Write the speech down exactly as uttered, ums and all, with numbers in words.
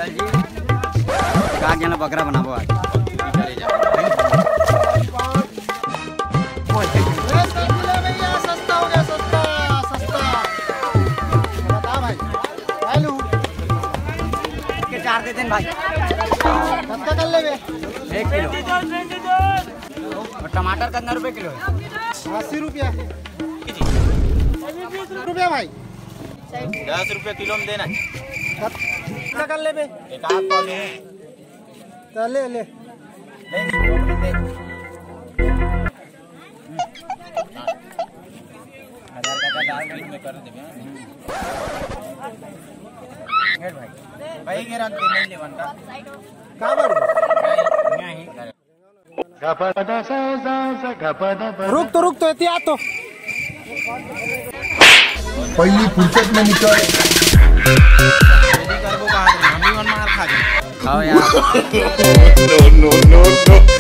का ज्ञान बकरा बनाबो आज। ए, सब्जी ले भैया, सस्ता हो गया, सस्ता, सस्ता। बता भाई, भाई लू। के चार दे देन भाई। कतका कर लेबे? एक किलो। और टमाटर कितना रुपए किलो है? अस्सी रुपया। रुपया भाई। दस रुपया किलो में देना। कतका कर लेबे? एक आध पाव ले। त ले, ले। ले, ले, ले। हजार का डाल के इसमें कर देबे। ले भाई। भाई के रख दे, नहीं लेवन का। का बात? नहीं, नहीं, नहीं। रुक तो, रुक तो, एती आ तो। पहली फुर्सत में निकल। खाओ यार। No, no, no, no।